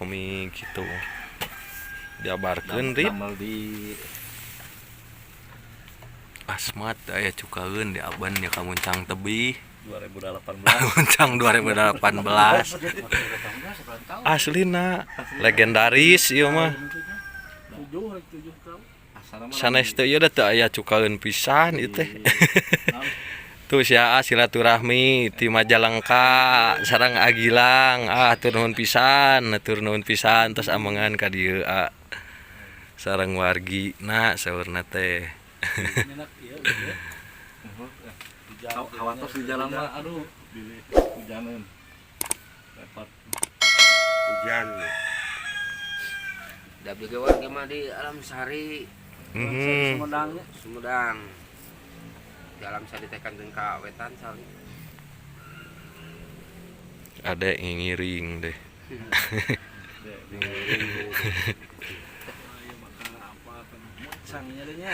Silaturahmi gitu. Diabarkeun Rip. Damel di Asmat aya cukaeun di aban ya ka Muncang tebih. 2018. Muncang 2018. Aslina legendaris ieu mah. 7 7 tahun. Sanes teh ieu teu aya cukaeun pisan ieu teh. Tuh sia silaturahmi ti Majalengka sareng Agilang, ah hatur nuhun pisan, hatur nuhun pisan tos amengan ka dieu ah. Sareng wargi na saurna teh. Hawatos di jalan mah aduh bilih hujaneun. Repot. Hujan. Da abdi ge warga mah di Alam Sari. Sumedang. Sumedang. Di Alam Sari teh kantun ka wetan sali. Ada yang ngiring deh. Ngiring. Ayo makan apa kan muncangnya deh nya.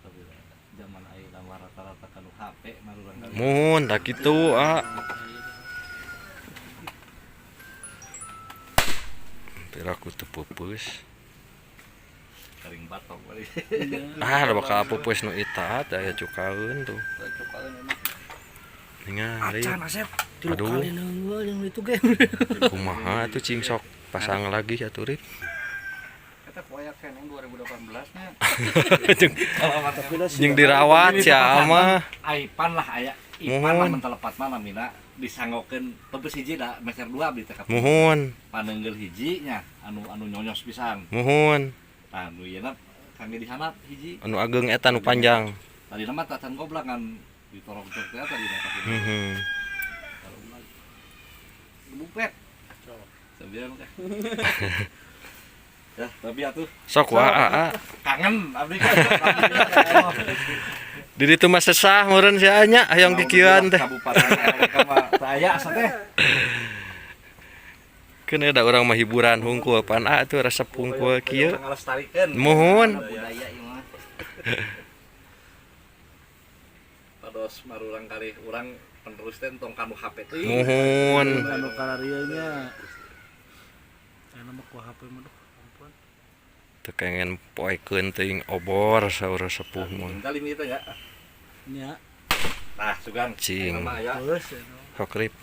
Tapi zaman ayeuna mah rata-rata kanu HP marurang kali. Mun tak kitu ah. Piraku teu peupeus. Karing batok bari. Ah, da bakal peupeus nu eta teh aya cukaeun tuh. Ningali. Acan Asep. Tilu Aduh. kali neunggeul yang itu ge. Kumaha tuh cing sok pasang lagi atuh Rip. Eta poyak keneng 2018 nya. Jeung dirawat sia mah. Aipan lah aya. Ipan lah Muhun. mun telepat mah namina disanggokeun tebus hiji da meser dua abdi teh ka. Muhun, Panenggel hiji nya anu anu nyonyos pisan. muhun. Tah nu ieu na kangge dihanap hiji. Anu ageng eta nu panjang. Tadi mah tacan goblak kan ditorok-torok teh tadi mah tapi. Bupet. Sambilan teh. Ya, tapi atuh Sok wa aa. kangen abdi kan. Di ditu mah sesah meureun sia nya hayang kikieuan teh. Kabupaten Majalengka mah teu aya asa teh. Keun da urang mah hiburan hungkul pan a tuh resep hungkul kieu. Ngalestarikeun. Muhun. Budaya ieu mah. Pados marurang kali urang penerus teh tong kanu HP teh. Muhun. Anu kararieu nya. Aya mah ku HP mah duh ampun. Teu kengen poekeun teuing obor saur sepuh mah. Kali ini teh ya. Nya. Nah, sugan. Cing. Ayeuna mah aya. Terus ya. Sok Rip.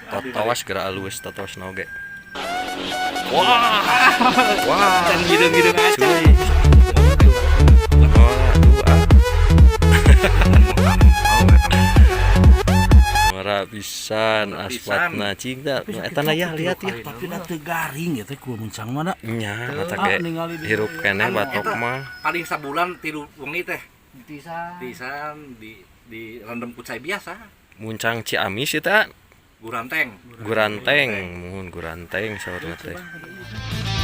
Totos geura alus totos oge. Wah. Wah. Can gideung-gideung aja. Cuy. Oh, aduh ah. Ora pisan aspatna cing da. Eta na ya lihat ya. Tapi da teu garing ya teh ku muncang mah da. Nya mata Ah, ge ningali di hirup keneh batok mah. Paling sabulan 3 wengi teh. Tisan. Tisan di rendem ku cai biasa. Muncang Ciamis eta Guranteng. Guranteng, muhun guranteng saurna teh. Coba.